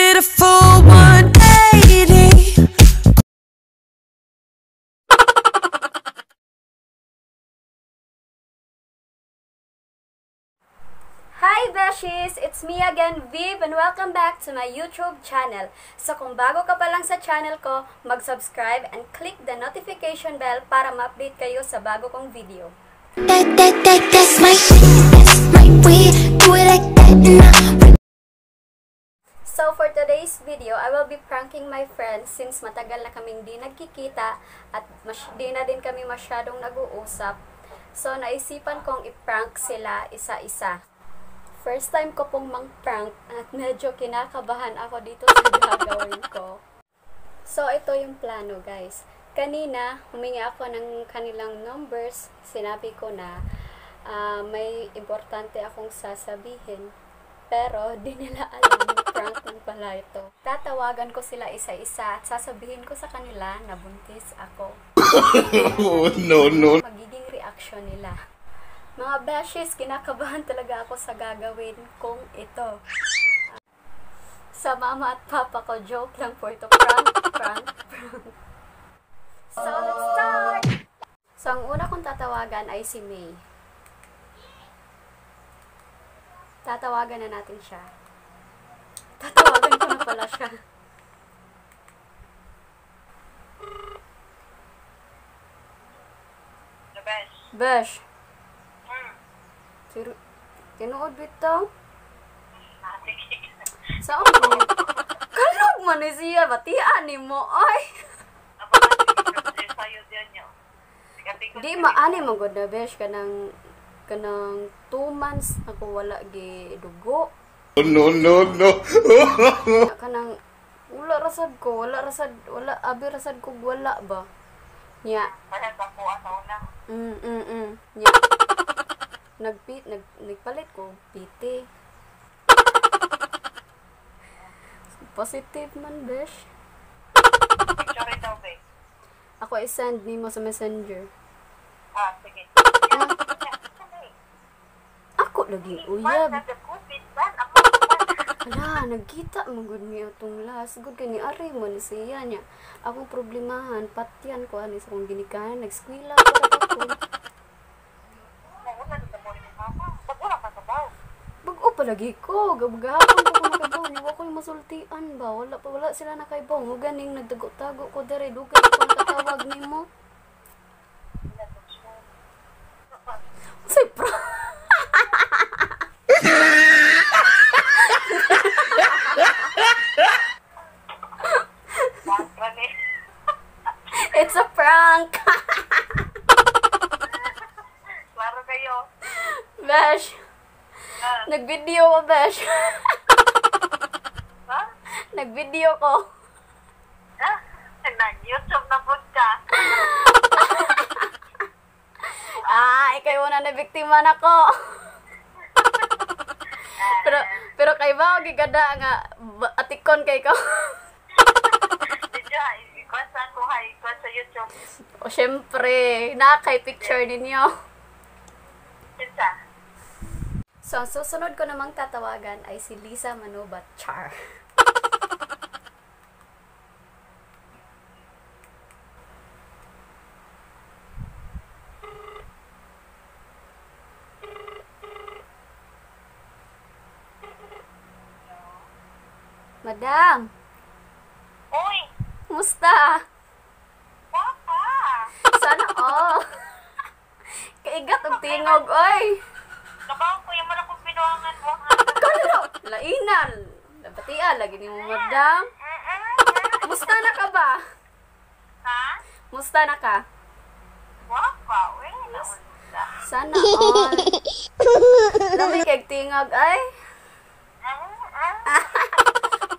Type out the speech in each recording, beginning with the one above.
Did a full 180. Hi Beshies! It's me again, Viv, and welcome back to my YouTube channel. So kung bago ka pa lang sa channel ko, mag-subscribe and click the notification bell para ma-update kayo sa bago kong video. That's my shit, that's my way. Do it like that and I So for today's video, I will be pranking my friends since matagal na kaming di nagkikita at di na din kami masyadong nag-uusap. So naisipan kong i-prank sila isa-isa. First time ko pong mang-prank at medyo kinakabahan ako dito sa gagawin ko. So ito yung plano, guys. Kanina, humingi ako ng kanilang numbers. Sinabi ko na may importante akong sasabihin. Pero di nila alam na prank lang pala ito. Tatawagan ko sila isa-isa at sasabihin ko sa kanila na buntis ako. Oh, no, no. Magiging reaction nila. Mga beshies, kinakabahan talaga ako sa gagawin kong ito. Sa mama at papa ko, joke lang po ito. Prank, prank, prank. So, let's start! So, ang una kong tatawagan ay si May. Tatawagan na natin siya. Tatawagan ko na pala siya. The best. Besh. Tinuod bitaw? Saan mo? Kalog man ni siya. Batian ni mo. Ay! Di maani man gud na, Besh. Kanang 2 months ako wala gi dugo. No, no, no. Kanang wala rasad ko, wala rasad, wala abi rasad ko wala ba. Nya. Wala ba ko asaw na? Nya. Nagpalit ko PT. Positive man, Besh. Picture daw, be. Ako i-send nimo sa Messenger. Ah, sige. Ako lagi uyab. Ala, nagkita mo gud mi atong last. Gud kay ni ari mo ni siya niya. Akong problemahan, patyan ko ani sa akong ginikanan, nagskwela pa ra ako. Bag-o pa lagi ko, gabgahapon ko nakabaw, niya wa ko'y masultian ba. Wala pa, wala sila nakaibaw. Mo ganing nagtago-tago ko dere, dugay ko nakatawag nimo. Say pro. It's a prank. Klaro kayo. Besh. Nag-video ko, Besh. Ha? Nag-video ko. Nag-YouTube na po ka. Ah, ikaw una na biktima na ko. Pero kay ba gigada nga atikon kay ko. Sa YouTube. O syempre, na kay picture ninyo. Kinsa? So, ang susunod ko namang tatawagan ay si Lisa Manubat Char. Madam! Uy! Kumusta? Papa! Sana all! Kaigat og tingog, oy! Kabaw ko, yung mga kong pinuangan mo. Kalo! Lainan! Nabatian, lagi ni mo, madam. Musta na ka ba? Ha? Musta na ka? Wapa, uy. Sana all. Lami kay tingog, ay.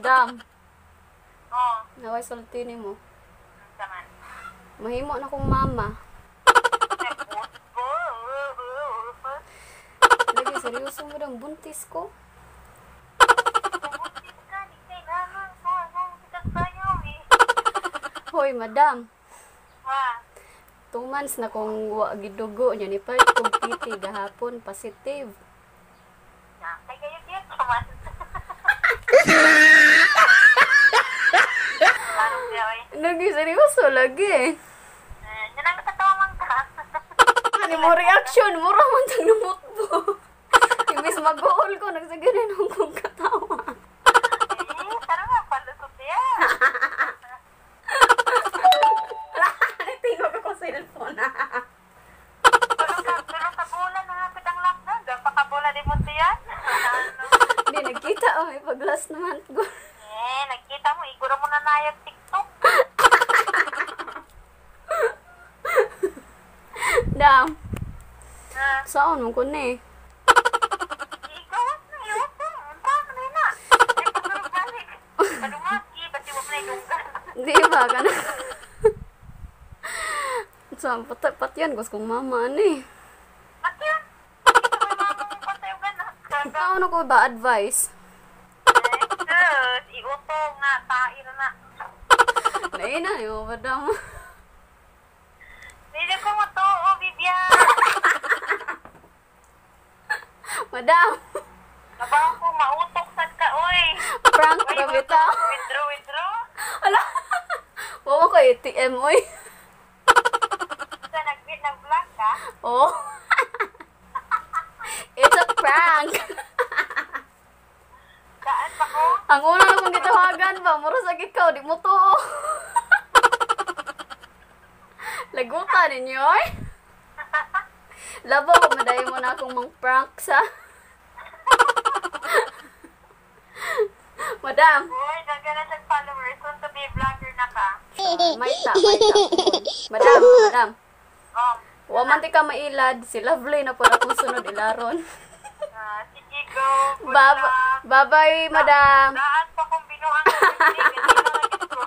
Dam. Oh. Naway sulti nimo. Taman. Mahimo na kong mama. Lagi seryoso mo dang buntis ko. Hoy, madam. 2 months na kong wa gidugo niya ni palit kong PT gahapon positive. Kay kayo man. Seryoso lagi. Eh, yan ang nakatawa man ka. Ano mo reaction? Mura man tang namutbo. Imbis mag-uol ko, nagsige rin akong katawa. Eh, tara nga, palusot yan. Tingog ako sa cellphone. Tulong sa bulan, nangapit ang lockdown. Gapakabola di mo siya. Ano? Hindi, nagkita oh, may pag-last month ko. Eh, nagkita mo, iguro mo na nayag TikTok. Dam, Ah, saan mo ko ni? ikaw, iwas mo. Ang tama na yun na. Ay, pagdurog-balik. Palungaki, ba't di mo na idunggan? Di ba? Kana. Sa patyan, gusto kong mama ani. Ba't yun? Ito may mama mong patay yung ganak. Ano ko ba advice? Eh, sus, iutong na, tae na na. Naina, yung madam. Hindi ko matuo, Bibian. Madam, Nabaw ko, mautok sad ka, oy. prank Uy, ra bitaw. Withdraw, withdraw. Ala. Wa ko ATM oy. Sa nagbit, nag-vlog ka? Oh. It's a prank. Saan pa ko? Ang una na kong gitawagan ba, mura sa ikaw, di mo to. Lagutan ninyo, oy. Labo, madayo mo na akong mang prank sa. Madam, Uy, daga na siyang followers. Soon to be vlogger na ka. may ta, may ta. Madam, madam. Oh, Wa man ti ka mailad, si Lovely na pud akong sunod ilaron. ah, sige, go. Good Bye, luck. bye-bye, madam. Daan pa kong binuang sa hindi. Kasi na lang ko.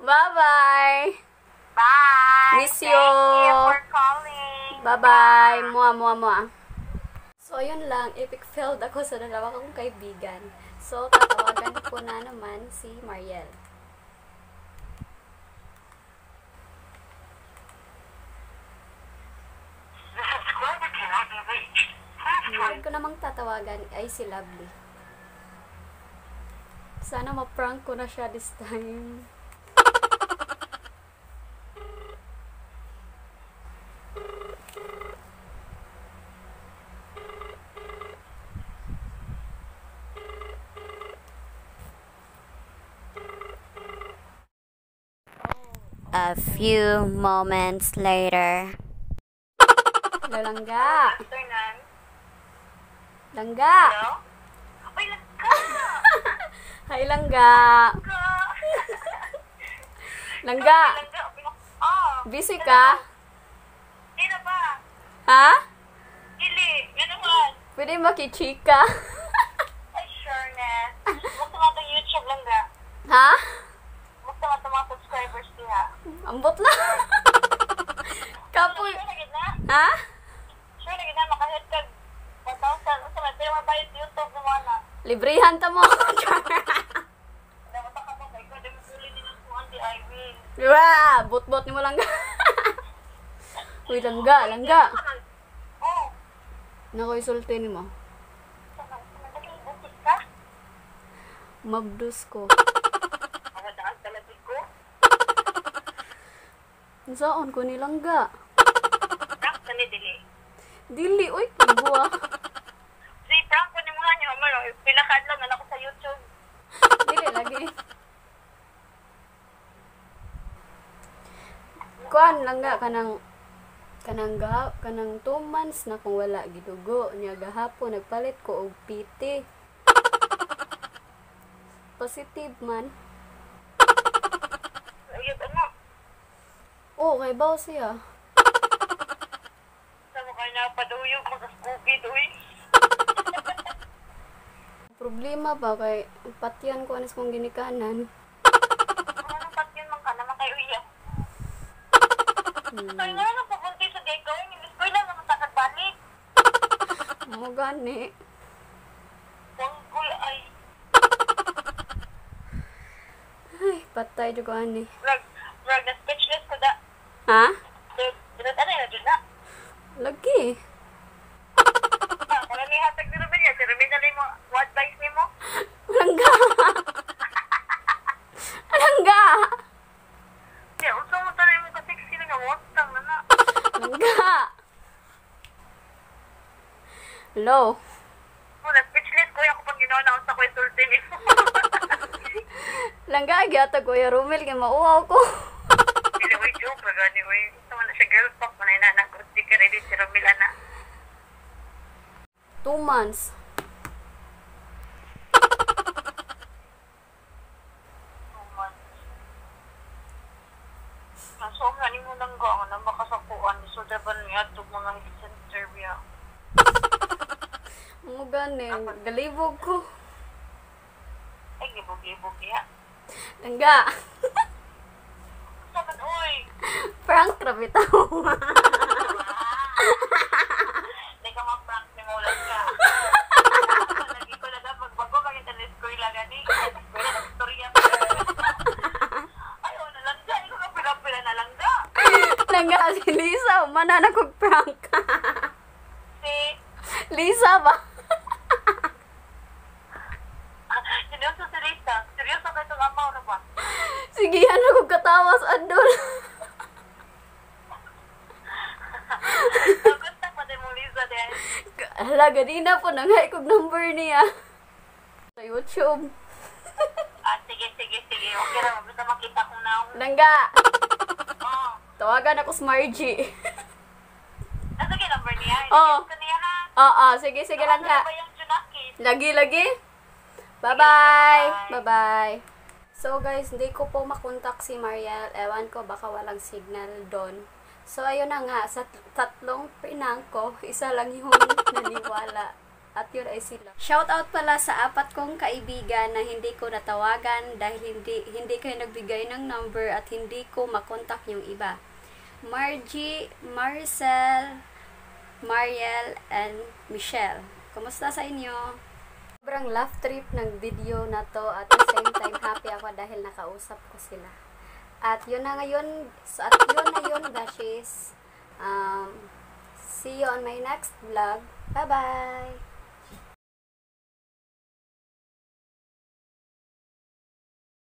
Bye-bye. Bye. Miss Thank you. you for calling. Bye-bye. Mua, mua, mua. So, ayun lang. Epic failed ako sa dalawa kong kaibigan. So, tatawagan ko na naman si Mariel. The subscriber cannot be reached. Please try Sunod ko namang tatawagan ay si Lovely. Sana ma-prank ko na siya this time. A few moments later. Hello, Langga. Afternoon. Langga. Hello? Uy, langga! Hi, Langga. Langga. Langga. Oh, Busy ka? di na ba? Ha? Dili. Ano man? Pwede makichika? Ay, sure na. Musta nga itong YouTube langga? Ha? Musta nga itong mga subscribers niya? Ambot lang. Kapoy. Sure na gid na? Ha? Sure na gid na makahit kag 1,000. Unsa man, pero mabayad sa YouTube na mga na. Librihan ta mo. Dapat ka ba? Ikaw, di mo suli nilang kuhan di I will. Wah, bot-bot ni mo langga. Uy, langga, langga. Oh, Nako, isulti ni mo. bukid ka? Mabdus ko. Ako daan talaga ko. Saan ko ni langga? Prank ka ni Dili. Dili, uy, buwa. Si prank ko ni mga niyo, Amaro. Pila ka adlaw na ako sa YouTube. Dili lagi. Kuan langga kanang kanang gaha, kanang 2 months na kung wala gidugo niya gahapon nagpalit ko og PT. Positive man. Ayun, ano? Oh, kay baw siya. Sa mukha na paduyog, mag-COVID, uy. Problema ba kay patyan ko anis kong ginikanan. Ano nang patyon man ka naman kay Uya? Kaya nga nang papunti sa gay ko, imbis ko lang naman takad balik. Mo gani. Wanggol ay. Ay, patay jud ko ani. Rag, rag, na speechless ko da. Ha? Dinat, ano yun, na. Lagi. Ah, wala ni hatag ni Ruben yan. Si Ruben na lang mo, what advice ni mo? Langga. Langga. Hello. Wala, speechless ko. Ako pang ginawa na sa ko isulti ni. Langga, gyata Kuya Romel kay mauwaw ko. Dili, uy, joke. Gani, uy. Gusto mo na siya girl talk. Manay na, nag-gusti ka ready si Romel, ana. 2 months. 2 months. So, ang gani mo lang ga, ang namakasakuan. So, daban niya ito mga health center biya. Mo gani, galibog ko. Ay, gibog-gibog ya. Langga. Saban, uy! Prank ra bitaw. Hindi ka ma-prank ni mo lang ka. Lagi ko na dapat pagbago, bakit ang eskwela gani? Eskwela, nag-istorya pa. Ay, oh, nalangga. Ikaw ka pila-pila nalangga. Langga si Lisa, manana kog prank. Si, Lisa ba? seryoso si Lisa. Seryoso ka itong amaw na ba? Sige, ano kog katawas andol. Nagunta pa din mo Lisa din. Hala, ganina po nanghay kog number niya. Sa YouTube. Ah, sige, sige, sige. Okay ra, basta makita kong naong. Langga, Oh. tawagan ako si Margie. Ah, sige, number niya. Oo. I-text ko niya, ha? Oo, sige, sige Tawagan langga. na ba yung Junakis? Lagi, lagi. Bye-bye. Bye-bye. So guys, hindi ko po makontak si Mariel. Ewan ko, baka walang signal doon. So ayun na nga, sa tatlong prinank ko, isa lang yung naniwala. At yun ay sila. Shout out pala sa apat kong kaibigan na hindi ko natawagan dahil hindi kayo nagbigay ng number at hindi ko makontak yung iba. Margie, Marcel, Mariel, and Michelle. Kumusta sa inyo? Sobrang laugh trip ng video na to at the same time happy ako dahil nakausap ko sila. At yun na ngayon, so at yun na yun, beshies. See you on my next vlog. Bye-bye!